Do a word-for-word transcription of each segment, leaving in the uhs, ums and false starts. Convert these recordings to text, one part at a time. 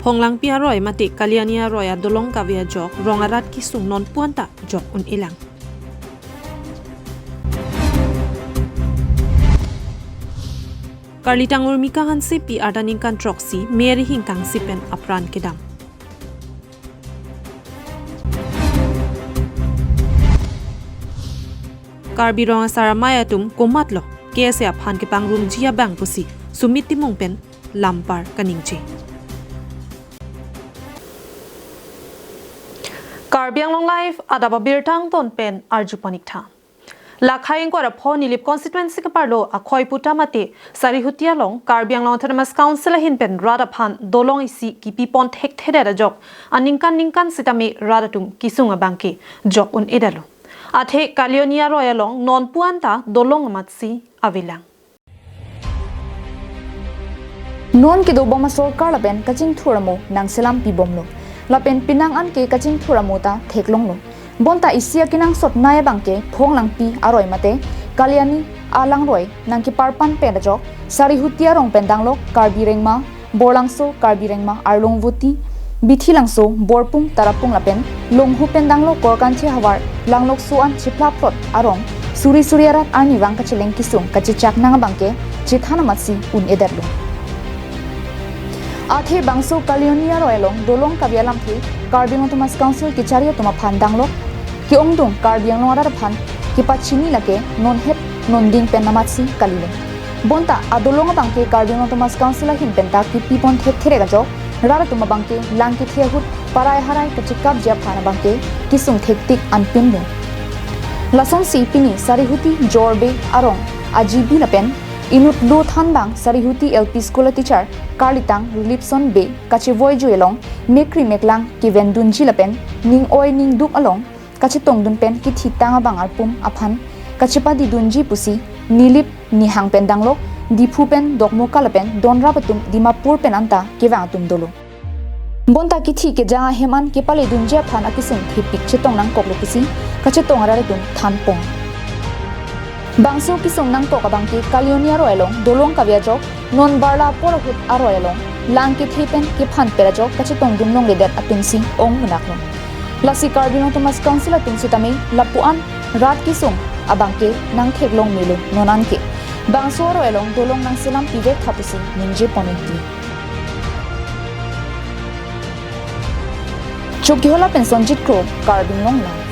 Phonglangpi aroi mate Kalyani aroi adolong kave ajok rong arat kesung nonpu anta jok un-elang. Karlitang Urmika Hansepi arta ningkan throksi May arihing kangsi pen apran kedam. Karbi Rong Asar Amei atum komatlo K S A aphan kepangrumji abang pusi Sumit Timung pen lampar kaningje. Karbi Anglong Live adap abirta angton pen arju pon-ik tha. Lakhai ingkoi ra pho Nilip constituency keparlo Akhoiputa mate Sarihuti along Karbi Anglong Autonomous Council ahin pen rat aphan dolong isi kipi pon thekthedet ajok aningkan ningkan sitame rat atum kesung abangke jok un-edetlo. Athe Kalyani aroi along nonpu anta dolong amatsi avelang. Non kedobom asorkar lapen kachingthur amo nangselam pibomlo. Lapen penang an ke kachingthur amo ta theklonglo. Bonta isi akenangsot nai abangke Phonglangpi aroi mate Kalyani alangroi nangkeparpan pen ajok Sarihuti arong pen danglok Karbi Rengma, Borlangso, Karbi Rengma, Arlongvoti, Bithilangso, Borpung, Tarapung lapen Longhu pen danglok Korkanthi havar langlokso an chiphlaphlot arong suri suri arat arnivang kacheleng kesung kachechak nang abangke chethan amatsi un-edetlo. Athe bangso Kalyani aroi along dolong kave alamthe Karbi Anglong Autonomous Council kechari atum aphan danglok ke-ongdung Karbi Anglong arat aphan kepachini lake non het non ding pen amatsi kalilo. Bonta adolong abangke Karbi Anglong Autonomous Council ahin pen ta kipi pon thekthedet ajok rat atum abangke lang kethe ahut parai harai kachekapji aphan abangke kesung thektik anpinlo. Lasonsi pini Sarihuti Jorbe arong a-G B lapen inut lo thanbang Sarihuti L P School a-teacher Karlitang Rilipson Bey kachevoijui along mekri meklang kevendunji lapen ning oi ning duk along kachetongdun pen kethitang abang arpum aphan kachepadidunji pusi Nilip Nihang pen danglok Diphu pen Dokmoka lapen donrap atum Dimapur pen anta kevang atum dolo. Bonta kethi kejang ahem an kepaledunji aphan akesung thepik chetong nangkoklo pusi kachetong arat atum thanpon. Bangso kesung nangkok abangke Kalyani aroi along dolong kave ajok non barla apor ahut aroi along lang kethe pen kephan pet ajok kachetongdun longledet atumsi ong menaklo. Lasi Karbi Anglong Autonomous Council atum sitame lapu-an rat kesung abangke nangtheklong melo non anke. Bangso aroi along dolong nangselam pivek tha pusi ningje pon-ikji. Chokihola pen Sonjit Kro, Karbi Anglong Live.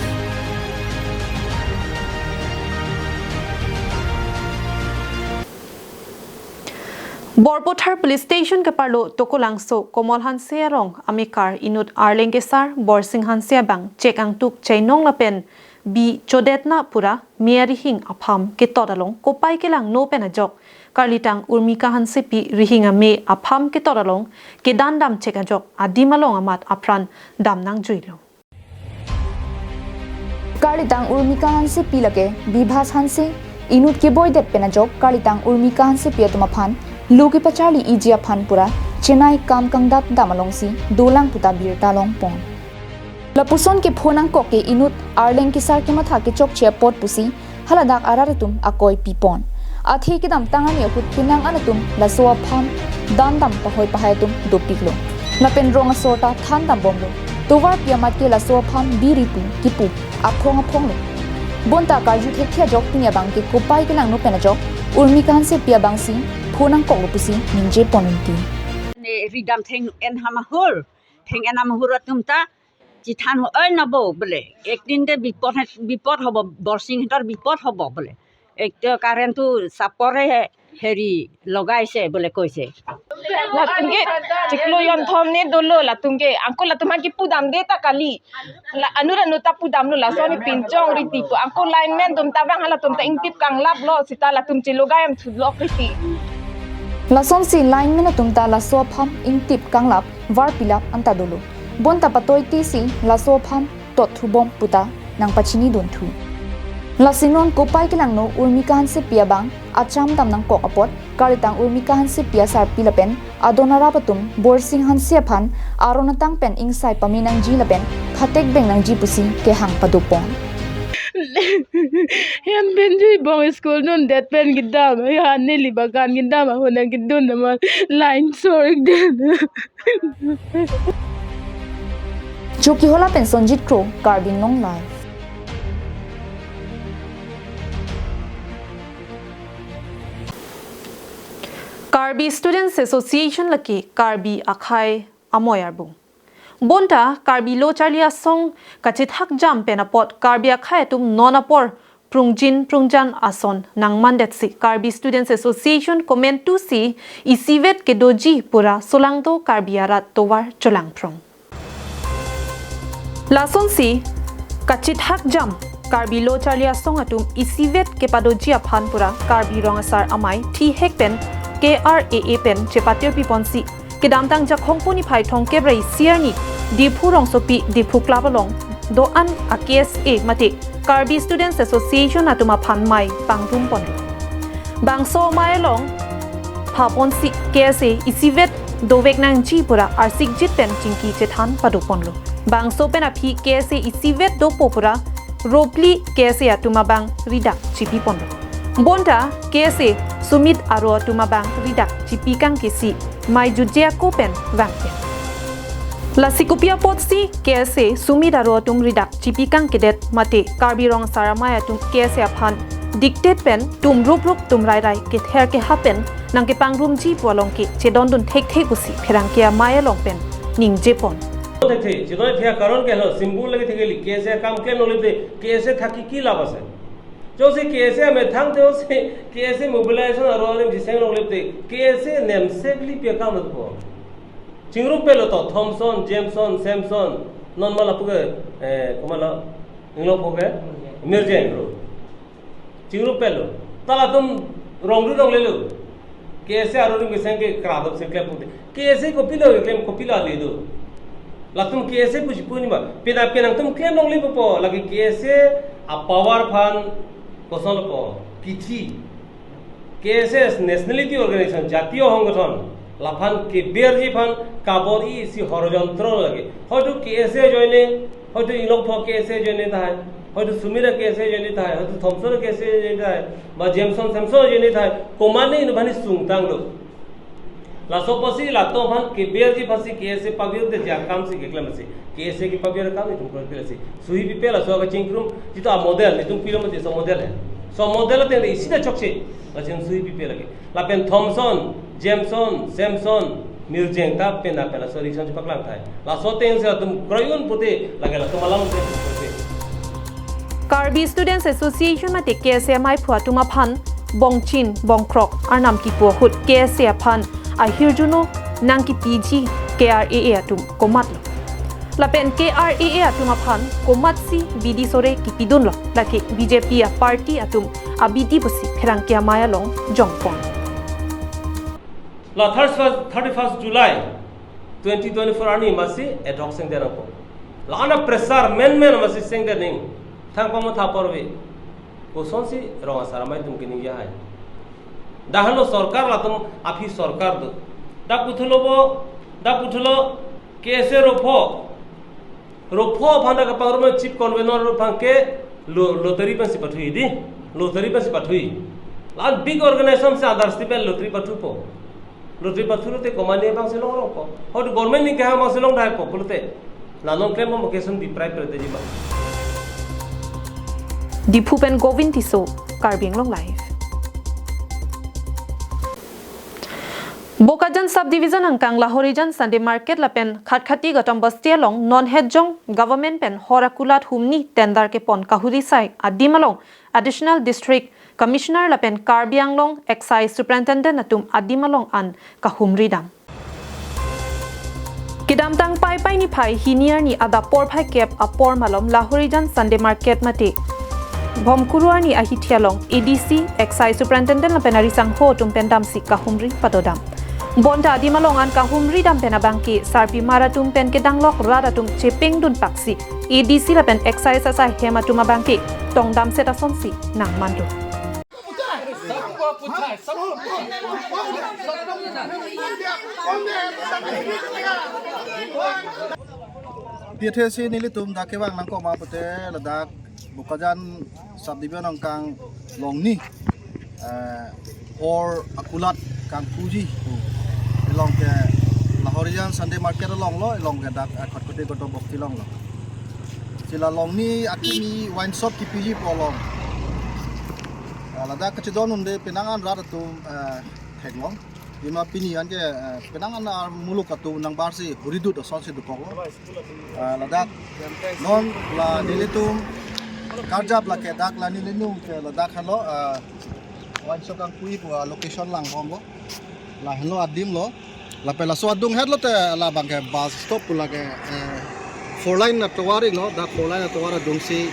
Borpathar Police Station keparlo Tokolangso Komol Hanse arong amekar inut Arleng Kesar, Borsing Hanse abang chek angtuk chainong lapen bi chodetna pura May arihing apham ketot along kopai kelangno pen ajok Karlitang Urmika Hansepi rihing ame apham ketot along kedandam chek ajok adim along amat apran dam nangjuilo. Karlitang Urmika Hansepi lake Bibhas Hanse inut keboidet pen ajok Karlitang Urmika Hansepi atum aphan lo kepacharli-iji aphan pura chenai kam kangdat dam alongsi dolang puta birta longpon. Lapuson ke phone angkok ke inut Arleng Kesar kematha kechokche apot pusi haladak arat atum akoi pipon. Athe kedamtang ani ahut penang an atum laso apham dandam pahoi pahai atum dopiklo. Lapen rong asor ta thandam bomlo. Tovarpi amat ke laso apham biri pu kipu aphong aphonglo. Bonta karju thekthe ajok pini abangke kopai kelangno pen ajok Urmika Hansepi abangsi phone angkoklo pusi ningje pon unti. Ne ridam theng en hamahur, theng en hamahur atum ta chethan ho, "Oi nabo," bole, "Ek din de bipod hai, bipod hobo, Borsing hetor bipod hobo," bole. "Ek to current tu sapore he, heri logai se," bole koise. Latum ke chiklo jonthom ne dolo latum ke. Angko latum aphan kipu damde ta kali. La anur anur ta pu damlo, lason ni pinchong riti pu. Angko lineman atum ta bang halatum ta ingtip kanglaplo seta latum chelogai am thulok riti. Lasonsi lineman atum ta laso apham ingtip kanglap varpilap anta dolo. Bonta patoi tisi laso apham tot thubom puta nangpachini dunthu. Lasi non kopai kelangno Urmika Hansepi abang acham dam nangkok apot, Karlitang Urmika Hansepi asarpi lapen adon arap atum Borsing Hanse aphan aron atang pen ingsai pame nangji lapen phatek beng nangji pusi kehang padopon. Hem pen jui bong school dundet pen kedam, ya neli bagan kedam ahut nangkedun amat line sor-ik dun. Chokihola pen Sonjit Kro, Karbi Anglong Live. Karbi Students Association lake Karbi akhei amoi arbung. Bonta Karbi Lo Charli Asong kachethakjam pen apot Karbi akhei atum non apor prungjin prungjan ason nangmandetsi Karbi Students Association komantusi isivet kedoji pura solangdo Karbi arat tovar cholangphrong. Lasonsi kachethakjam Karbi Lo Charli Asong atum isivet kepadoji aphan pura Karbi Rong Asar Amei thihek pen K R A A pen chepatirpiponsi kedamtang Jakhong pu niphai thomkep ra isi arni Diphu rongsopi Diphu Club along do-an a K S A mate Karbi Students Association atum aphan mei pangrumpon. Bangso mei along phaponsi K S A isivet dovek nangji pura arsikjit pen chingki chethan padoponlo. Bangso pen aphi K S A isivet dopo pura ropli K S A atum abang ridak chipiponlo. Bonta K S A sumit aro atum abang ridak chipi kangkesi mei jutje ako pen vangpen. Lasi kopi apotsi K S A sumit aro atum ridak chipi kangkedet mate Karbi Rong Asar Amei atum K S A aphan dictate pen tum rup rup tum rai rai kether kehap pen nangkepangrumji pu along ke chedondun thekthe pusi pherangke amei along pen ningjepon. Thekthe, chedon thekthe karon ke lo, simple lagi thekthe li, K S A kam klem longle te, K S A thaki ki lab ase. Jongsi K S A amethang te jongsi K S A mobilization aro arim chiseng longle te, K S A nemsek li pe kam lo po. Chingrum pelo to, Thomson, Jameson, Samson, non ma lapu ke, eh, komat lo, inglong po ke, Mirjeng ro. Chingrum pelo. Ta latum rongdu ronglelo. K S A arorim keseng ke kradok se klem pute. K S A kopilo keklem, kopilo ale do. Latum K S A puji pu ni ma. Pina pina tum klem longle po, lagi K S A a power aphan koson po. Kithi. K S A nationality organization, jatiyo honggothon, laphan keberji aphan kabor-i isi horojontro lage. হয়তো K S A joine, হয়তো Inglongpho K S A joine tahai, হয়তো Sumira K S A joine tahai, হয়তো Thomson K S A joine tahai, ba Jameson Samson joine tahai, komatne inut aphan sungtanglo. Laso apotsi latum aphan keberji aphansi K S A pavir te ja kam si keklem si. K S A kepavir akam itum kron pila si. Suhi pipe laso kachingrum, jitu a model, itum pilo mati so model hai. So model ateng isi ta chokche. Lasi suhi pipe lagi. Lapen Thomson, Jameson, Samson, Mirjeng ta pen ta pen laso election chepaklang tahai. Laso ateng si latum kroidun pute lagi, latum alam te pute. Karbi Students Association mate K S A amei aphu atum aphan bongchin bongkrok arnam kipu ahut K S A aphan ahirjuno nangkipiji K R A A atum komatlo. Lapen K R A A atum aphan komatsi bidi sore kipidunlo, lake B J P a party atum abidi pusi pherangke amei along jongpon. La thirty-first, thirty-first July twenty twenty-four arni masi ad hoc sengdet nangpo. La ana pressure men men masi sengdet ning. Thang pamatha porve. Kosonsi Rong Asar Amei atum keningje hai. Dak henlo sorkar, latum aphi sorkar do. Dak puthulo bo, dak puthulo K S A ropho. Ropho aphan dak kapangrum chief convener ro aphan ke lo-, lottery pensi pathui di. Lottery pensi pathui. La-an big organization si understand pen lottery pathupo. Lottery pathulote komatne abangsi longrongpo. Hot government ni kehang abangsi longdaipo pulote. La non klem mo kesun deprive pere teji ba. Diphu pen Govind Tisso, Karbi Anglong Live. Bokajan Subdivision angkang Lahorijan Sunday Market lapen Khatkhati Gautam Basti along non hetjong government pen hor akulat humni tender kepon kahuri sai adim along Additional District Commissioner lapen Karbi Anglong Excise Superintendent atum adim along an kahumri dam. Kedamtang Paipai niphai hini arni adap porphai kep apor malom Lahorijan Sunday Market mate Bhomkuru arni ahithi along A D C, Excise Superintendent lapen arisangho atum pen damsi kahumri padodam. Bonta adim along an kahumri dam pen abangke sarpimar atum pen kedanglok rat atum chepengdun paksi A D C lapen Excise asai hem atum abangke tongdamset asonsi nangmanlo. Pi athesi nelitum dak kevang nangkok ma pute ladak Bokajan subdivision angkang Longni, eh, Hor Akulat kangpuji pu. Along ke la Horijan Sunday Market along lo, along ke dak, eh, Khatkhati Gotobasti along lo. Si la Longni akimi wine shop kipiji pu along. Eh, ladak kachedondunde penang an rat atum, eh, theklong. Pima pini anke, eh, penang an amuluk atum nangbar si huridut asonsi dokoklo. Eh, ladak non la nelitum karjap lake dak la nelitum ke ladak helo, eh, wine shop kangpui pu, eh, location langbomlo. La helo adim lo. Lapen laso adung het lote labang ke bus stop pu lake, eh, four lane atovar lo, dak four lane atovar adungsi,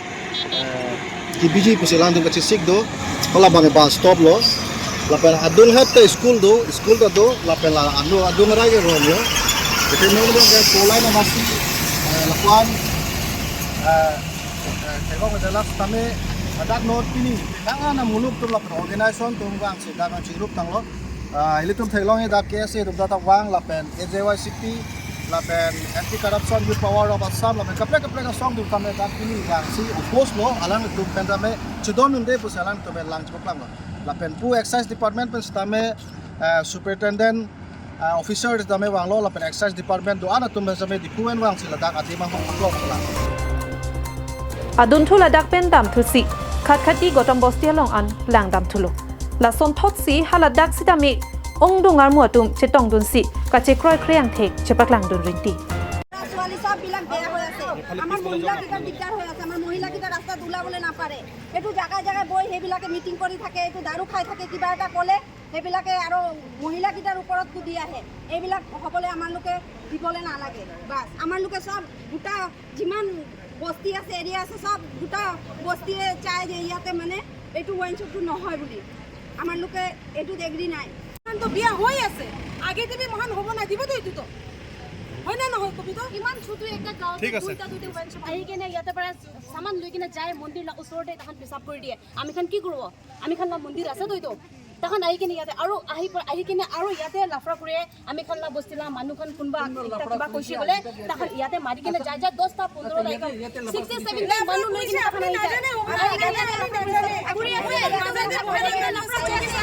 eh, kipiji pusi alangtum kachesik do. Halabang ke bus stop lo. Lapen adung het te school do, school ta do, lapen la anu adung arai ke room lo. Ite nong dong ke four lane amasi, eh, lapuan, eh, eh, thekong adalah sitame, ladak non pini, penang an amuluk atum lapen organization atum vangsi dak nangchingrup tanglo. Ah, ilitum theklong dak K S A atum ta vang lapen A J Y C P lapen Anti Corruption Youth Power of Assam lapen kaprek kaprek asong atum tame dak pini vangsi oppose lo, alangtum pen tame chedondunde pusi alangtum pen lang chepaklang lo. Lapen pu Excise Department pen sitame, eh, Superintendent, eh, Officer tame vanglo lapen Excise Department do-an atum pen sitame diphu pen vangsi ladak adim ahok aklok lang. Adunthu ladak pen damthusi Khatkhati Gotobasti along an langdamthulo. Lasonthotsi haladak sitame ongdung armu atum chetongdunsi kachekroi krei angthek chepaklangdun rinti. ছোৱালী সববিলাক বেয়া হৈ আছে। আমাৰ মহিলাকেইটাৰ দিগদাৰ হৈ আছে। আমাৰ মহিলাকেইটা ৰাস্তাত ওলাবলৈ নাপাৰে। এইটো জাগাই জাগাই বৈ সেইবিলাকে মিটিং কৰি থাকে, এইটো দাৰু খাই থাকে, কিবা এটা ক'লে সেইবিলাকে আৰু মহিলাকেইটাৰ ওপৰত কুদি আহে। এইবিলাক হ'বলৈ আমালোকে দিবলৈ নালাগে। বাছ, আমালোকে সব গোটা যিমান বস্তি আছে, এৰিয়া আছে, সব গোটা বস্তিয়ে চায় যে ইয়াতে মানে এইটো ৱাইন শ্বপটো নহয় বুলি। আমালোকে এইটোত এগ্ৰী নাই। তো বিয়া হৈ আছে, আগেদি মহান হ'ব নাই, দিবতো এইটোতো। হয় নে নহয়, কবিতা? ইমান ছোট একটা গাঁৱত ঠিক আছে। দুইটা দুইটা ৱাইন শ্বপ আহি কেনে ইয়াতে পৰা সামান লৈ কিনে যায়, মন্দিৰ না ওচৰতে তাহান পেচাব কৰি দিয়ে। আমি খান কি কৰিব? আমি খান না মন্দিৰ আছে তো এইটো। তাহান আহি কিনে ইয়াতে আৰু আহি প-, আহি কিনে আৰু ইয়াতে লাফৰা কৰে। আমি খান না বস্তি না মানুহ খান কোনোবা কিবা কৈছে বোলে, তাহান ইয়াতে মাৰি কিনে যায় যায় দহটা পোন্ধৰটা একদম ছিক্সটি ছেভেনটা মানুহ লৈ কিনে তাহান আহি যায়। আহি কিনে ঘূৰি আহি মাজতে ফাইনেল লাফৰা কৰি দিছে।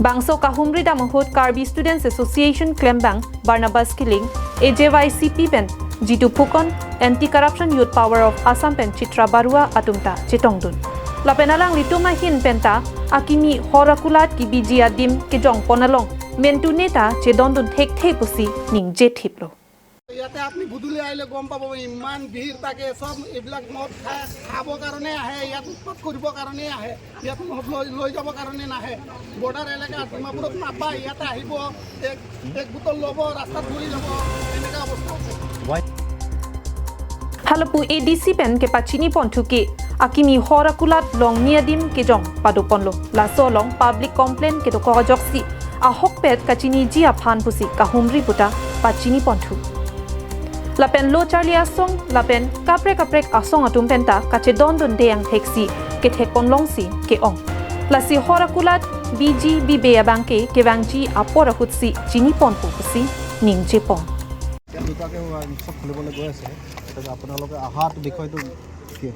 Bangso kahumri dam ahut Karbi Students Association klembang Barnabas Killing, A J Y C P pen Jitu Phukan, Anti Corruption Youth Power of Assam pen Chitra Barua atum ta chetongdun. Lapen alanglitum ahin penta akimi Hor Akulat kipiji adim kejongpon along mentune ta chedondun thekthe pusi ningjethiplo. ইয়াতে আপুনি গধূলি আহিলে গম পাব, ইমান ভিৰ থাকে। সব এইবিলাক মদ খাই, খাবৰ কাৰণে আহে, ইয়াত উৎপাত কৰিবৰ কাৰণে আহে, ইয়াত মদ লৈ লৈ যাবৰ কাৰণে নাহে। বৰ্ডাৰ এলেকা ডিমাপুৰত নাপায়, ইয়াতে আহিব, এক এক বোতল ল'ব, ৰাস্তাত ঘূৰি যাব, এনেকুৱা অৱস্থা আছে। Halapu A D C pen kepachini ponthu ke akimi Hor Akulat Longni adim kejong padoponlo. Laso along public complaint kedokok ajoksi ahokpet kachiniji aphan pusi kahumri puta pachini ponthu. Lapen lo charli asong lapen kaprek kaprek asong atum penta kachedondunde angtheksi kethekpon longsi ke-ong. Lasi Hor Akulat biji bibe abangke kevangji apor ahutsi chiniponpo pusi ningjepon. দুটাকে wine shop খুলিবলৈ গৈ আছে। এতিয়া আপোনালোকে অহাটো বিষয়টো কি?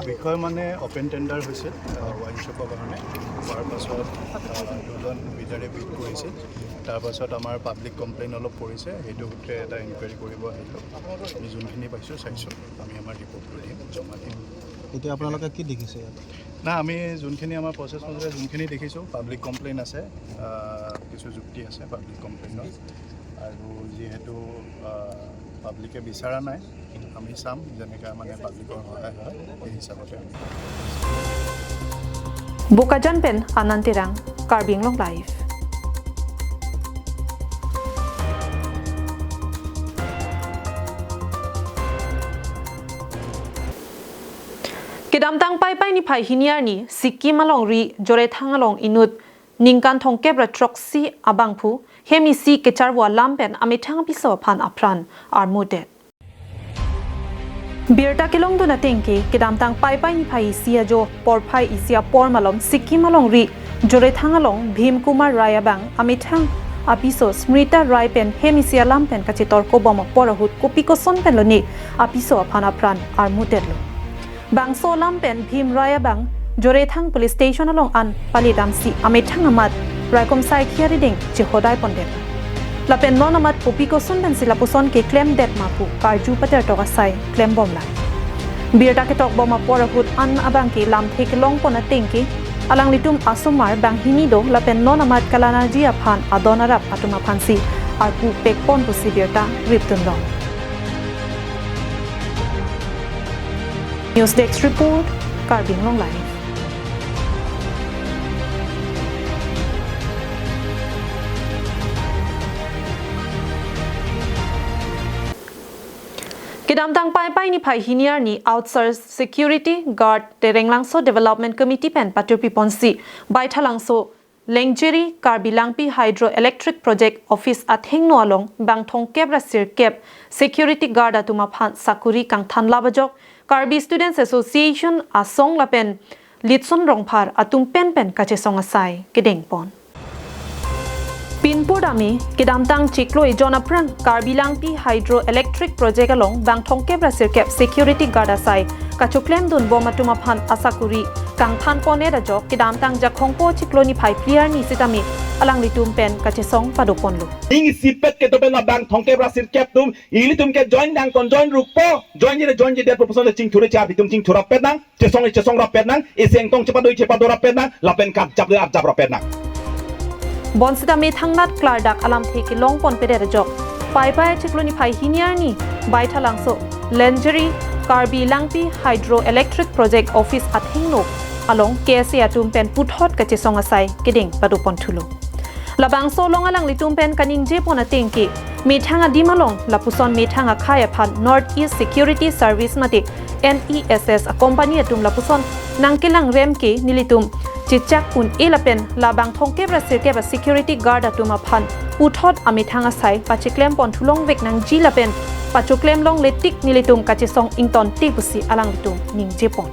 বিষয় মানে অপেন টেণ্ডাৰ হৈছে, আহ, ৱাইন শ্বপৰ কাৰণে। হোৱাৰ পাছত, আহ, দুজন বিডাৰে বিড কৰিছে। তাৰ পাছত আমাৰ পাব্লিক কমপ্লেইন অলপ পৰিছে, সেইটো সূত্ৰে এটা ইনকুৱাৰী কৰিব আহিলোঁ। আমি যোনখিনি পাইছোঁ, চাইছোঁ, আমি আমাৰ ৰিপৰ্টটো দিম, জমা দিম। এতিয়া আপোনালোকে কি দেখিছে ইয়াত? না, আমি যোনখিনি আমাৰ প্ৰচেছ মতে যোনখিনি দেখিছোঁ, পাব্লিক কমপ্লেইন আছে, আহ, কিছু যুক্তি আছে পাব্লিক কমপ্লেইনৰ। আৰু যিহেতু, আহ, পাব্লিকে বিচৰা নাই, আমি চাম যেনেকা মানে পাব্লিকৰ সহায় হয়, সেই হিচাপতে আমি Bokajan pen Anand Terang, Karbi Anglong Live. Kedamtang Paipai niphai hini arni Sikkim alongri Jorethang along inut ningkan thomkep ra throksi abangphu hem isi kecharvo alam pen amethang apiso aphan apran armudet. Birta kelongdun ateng ke kedamtang Paipai niphai isi ajo porphai isi apor malom Sikkim alongri Jorethang along Bhim Kumar Rai abang amethang apiso Smrita Rai pen hem isi alam pen kachetorkobom apor ahut kopi koson pen lone apiso aphan apran armutetlo. Bangso alam pen Bhim Rai abang Jorethang Police Station along an pali damsi amethang amat raikom saikhi arideng chehodai pondet. Lapen non amat kopi koson pensi lapuson keklemdet ma pu karju patertok asai klembomlang. Birta ketokbom apor ahut an abangke lamthe kelongpon atengke alanglitum asomar banghini do lapen non amat kalanarji aphan adon arap atum aphansi arpu pekpon pusi birta ripdunlong. News Desk Report, Karbi Anglong Live. Kedamtang Paipai niphai hini arni outsource security guard Terenglangso Development Committee pen paturpi ponsi Baithalangso Lengjeri Karbi Langpi Hydroelectric Project Office athengno along bang thomkep ra sirkep security guard atum aphan sakuri kangthanlap ajok Karbi Students Association asong lapen Litson Rongphar atum pen pen kachesong asai kedengpon. Pinpur dame kedamtang chiklo ejon aphrang Karbi Langpi Hydroelectric Project along bang thomkep ra sirkep security guard asai kachoklemdunbom atum aphan asakuri kangthanpondet ajok kedamtang Jakhongpo chiklo niphai phli arni sitame alanglitum pen kachesong padoponlo. Ning isipet kedo pen abang thomkep ra sirkep atum, ilitum ke join nangkon, join rukpo, join jire join jire proposal chingthure cha abitum chingthurapet nang, chesong chesongrapet nang, isi engtong chepadoi chepadorapet nang, lapen karjap le arjaprapet nang. Bonsitame thangnat klardak alamthe kelongponpedet ajok Paipai chiklo niphai hini arni Baithalangso Lengjeri Karbi Langpi Hydroelectric Project Office athengno along K S A atum pen puthot kachesong asai kedeng padoponthulo. Labangso along alanglitum pen kaningjepon atengke methang adim along lapuson methang akhei aphan North East Security Service mate N E S S a company atum lapuson nangkelangrem ke nelitum chechak un-e lapen labang thomkep ra sirkep a security guard atum aphan puthot amethang asai pacheklemponthulongvek nangji lapen pachoklemlongle tik nelitum kachesong ingtonte pusi alanglitum ningjepon.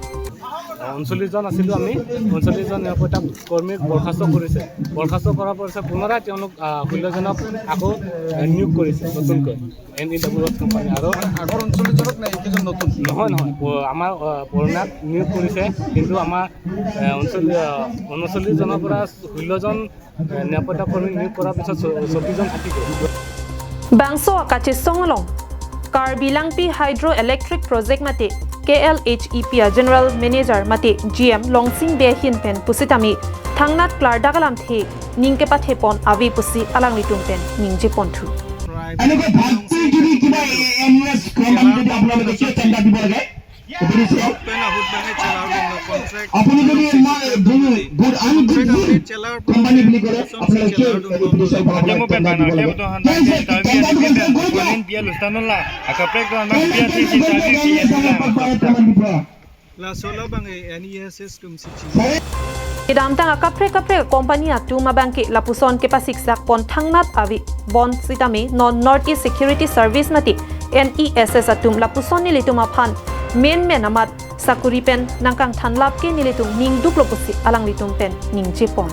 আহ, ঊনচল্লিশ জন আছিলোঁ আমি। ঊনচল্লিশ জন নিৰাপত্তা কৰ্মীক বৰ্খাস্ত কৰিছে। বৰ্খাস্ত কৰাৰ পিছত পুনৰাই তেওঁলোক, আহ, ষোল্ল জনক আকৌ, আহ, নিয়োগ কৰিছে নতুনকৈ N E W S company. আৰু আগৰ ঊনচল্লিশ জনক নে এইকেইজন নতুন? নহয়, নহয়, প-, আমাৰ, আহ, পুৰণাক নিয়োগ কৰিছে, কিন্তু আমাৰ, আহ, ঊনচল্লিশ, আহ, ঊনচল্লিশ জনৰ পৰা ষোল্ল জন, আহ, নিৰাপত্তা কৰ্মী নিয়োগ কৰাৰ পিছত চ-, চৌব্বিশ জন থাকি গ'ল। Bangso kachesong along Karbi Langpi Hydroelectric Project mate K L H E P a General Manager mate G M Longsing Bey ahin pen pusitame thangnat klardak alamthe ning kepathepon ave pusi alanglitum pen ningjeponthu. এনেকৈ ভালকৈ যদি কিবা এ-, N E এছ কোম্পানীত যদি আপোনালোকে কিয় টেণ্ডাৰ দিব লাগে? এইটো দিছে। আপুনি যদি ইমান গুড, গুড, আনগুড কোম্পানী বুলি ক'লে আপোনালোকে কিয় এইটো দিছে? আপোনালোকে টেণ্ডাৰ দিব লাগে। কিয় যে টেণ্ডাৰটো কেঞ্চেল কৰিব কিয়? Laso labang e N E S S atum si chini. Kedamtang akaprek kaprek company atum abangke lapuson kepasiksak pon thangnat ave bonsitame non North East Security Service mate N E S S atum lapuson nelitum aphan menmen amat sakuri pen nangkangthanlap ke nelitum ningduklo pusi alanglitum pen ningjepon.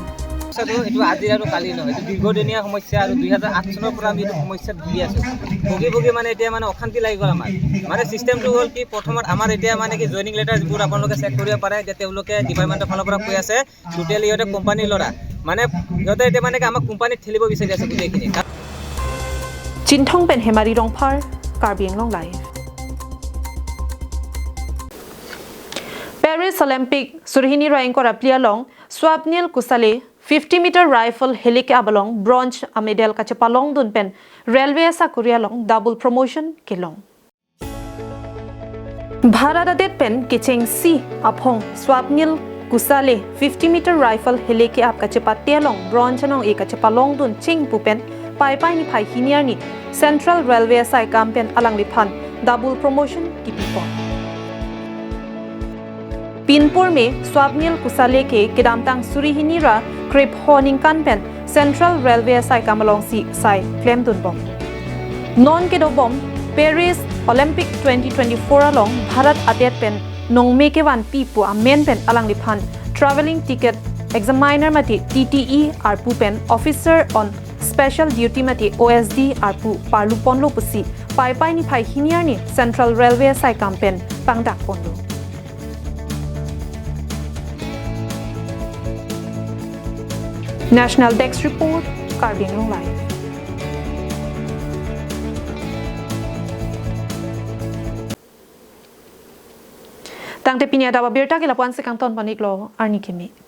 সমস্যাটো এইটো আজিৰ আৰু কালি নহয়, এইটো দীৰ্ঘদিনীয়া সমস্যা আৰু দুই হাজাৰ আঠ চনৰ পৰা আমি এইটো সমস্যাত ভুগি আছোঁ। ভুগি ভুগি মানে এতিয়া মানে অশান্তি লাগি গ'ল আমাৰ। মানে চিষ্টেমটো হ'ল কি, প্ৰথমত আমাৰ এতিয়া মানে কি জইনিং লেটাৰ যিবোৰ আপোনালোকে চেক কৰিব পাৰে যে তেওঁলোকে ডিপাৰ্টমেণ্টৰ ফালৰ পৰা কৈ আছে টোটেলি সিহঁতে কোম্পানীৰ ল'ৰা। মানে সিহঁতে এতিয়া মানে কি আমাক কোম্পানীত ঠেলিব বিচাৰি আছে গোটেইখিনি। Chinthong pen Hemari Rongphar, Karbi Anglong Live. Paris Olympic suri hini ra ingkoi ra phli along Swapnil Kusale fifty meter rifle heli ke-ap along bronze a medal kachepalongdun pen railway asakuri along double promotion kelong. Bharat adet pen kechengsi aphong Swapnil Kusale fifty meter rifle heli ke-ap kachepate along bronze anong-e kachepalongdun cheng pu pen Paipai niphai hini arni Central Railway asaikam pen alangliphan double promotion kipipon. Pinpur me Swapnil Kusale ke kedamtang suri hini ra krepho ningkan pen Central Railway asaikam alongsi sai klemdunbom. Non kedobom Paris Olympic twenty twenty-four along Bharat adet pen nongme kevanpi pu amen pen alangliphan travelling ticket examiner mate T T E arpu pen officer on special duty mate O S D arpu parlu ponlo pusi Paipai niphai hini arni Central Railway saikam pen pangdak ponlo. National Desk Report, Karbi Anglong Live. Tangte pini adap abirta ke lapu-an si kangton pon-iklo, arni keme.